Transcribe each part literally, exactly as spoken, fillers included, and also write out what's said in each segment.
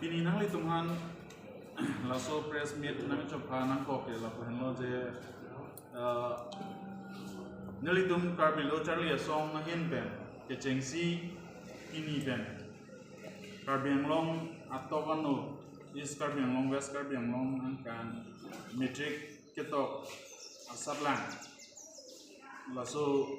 Pini nanglitum aphan laso press meet nangchopha nangkok ke lapu henlo je, eh, nelitum Karbi Lo Charli Asong ahin pen kechengsi pini pen Karbi Anglong atok ano, East Karbi Anglong, West Karbi Anglong angkan matric ketok asatlang laso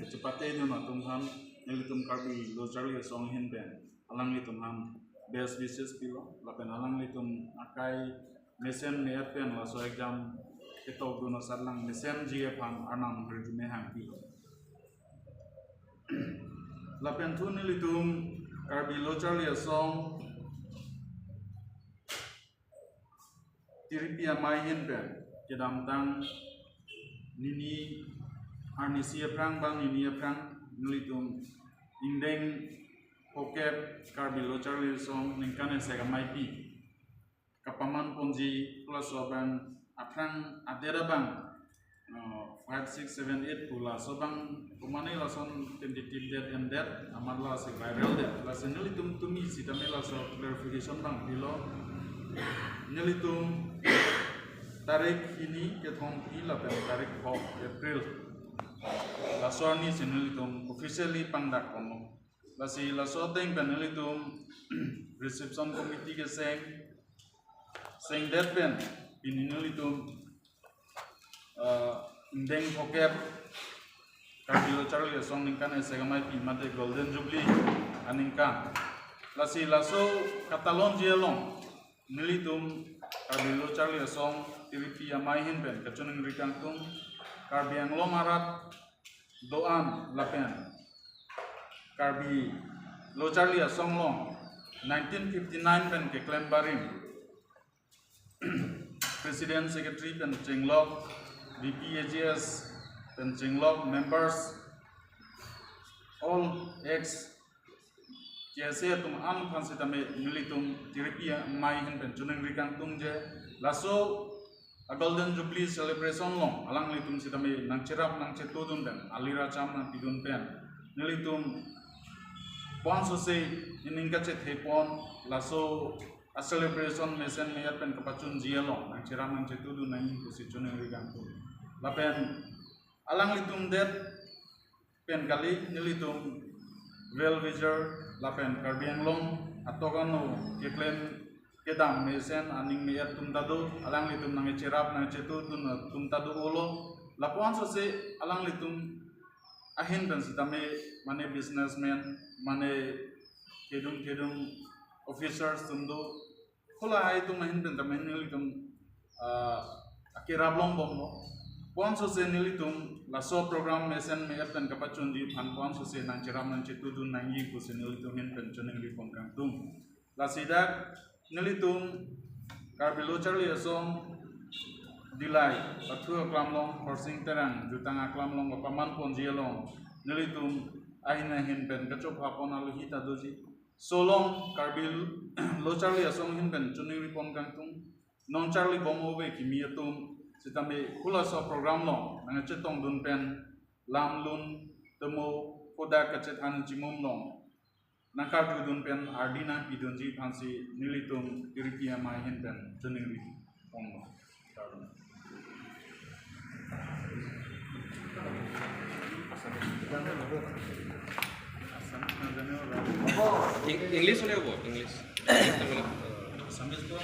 kachepate dun atum aphan nelitum Karbi Lo Charli Asong ahin pen alanglitum aphan best wishes pilo, lapen alanglitum akai mesen me-et pen laso exam ketok dun asatlang mesenji aphan arnam hirjume hangpilo. Lapen thu nelitum Karbi Lo Charli Asong tiripi amei ahin pen kedamtang nini arnisi aphrang bang nini aphrang nelitum ingdeng phokep Karbi Lo Charli Asong ningkan esek ameipi kapaman ponji pu laso abang aphrang adet abang, uh, five, six, seven, eight pu laso abang komane lason tentative date endet amat lasi viral det. Lasi nelitum tumi sitame laso clarification abang pilo. Nelitum tarik hini kethom pi lapen tarik phok April laso arni si nelitum officially pangdak ponlo. Lasi laso ateng pen nelitum reception committee keseng, sengdet pen pini nelitum, eh, ingdeng phokep Karbi Lo Charli Asong ningkan esek ameipi mate Golden Jubilee aningkan. Lasi laso katalonji along nelitum Karbi Lo Charli Asong tiripi amei ahin pen kachiningri kangtung Karbi Anglong arat do-an lapen Karbi Lo Charli Asong along nineteen fifty-nine pen keklem barim President, Secretary pen chenglok, B P A G S pen chenglok, members, all ex K S A atum an aphan sitame nelitum tiripi amei ahin pen chiningri kangtung je laso a Golden Jubilee celebration along alanglitum sitame nangcherap nangchetudun pen alir acham nangpidun pen nelitum pon sose ining kachethe pon laso a celebration mesen me-et pen kapachunji along nangcherap nangchetudun nangji pusi chiningri kangtung. Lapen alanglitum det pen kali nelitum well wisher lapen Karbi Anglong atok ano keklem kedam mesen aning me-et atum ta do, alanglitum nangcherap nangchetudun atum ta do-olo. Lapu-an sose alanglitum ahin pen sitame mane businessman, mane kedung kedung officers atum do, hala halatum ahin pen tame nelitum, ah, akerap longbomlo. Pon sose nelitum laso program mesen me-et pen kapachunji aphan pon sose nangcherap nangchetudun nangji pusi nelitum ahin pen chiningri pon kangtung. Lasi dak nelitum Karbi Lo Charli Asong Dillai, Pathu aklam along, Khorsing Terang jutang aklam along kapaman ponji along nelitum ahin ahin pen kachopha pon alohi ta doji. Solong Karbi Lo Charli Asong ahin pen chiningri pon kangtung. Non charli bom ove kimi atum sitame halaso program along nangchetongdun pen lam lun temo kodak kachethan chimum along nangkarjudun pen ardi nangpidunji aphansi nelitum tiripi amei ahin pen chiningri ponlo. Eng-, English hole hobo, English. Assamese to.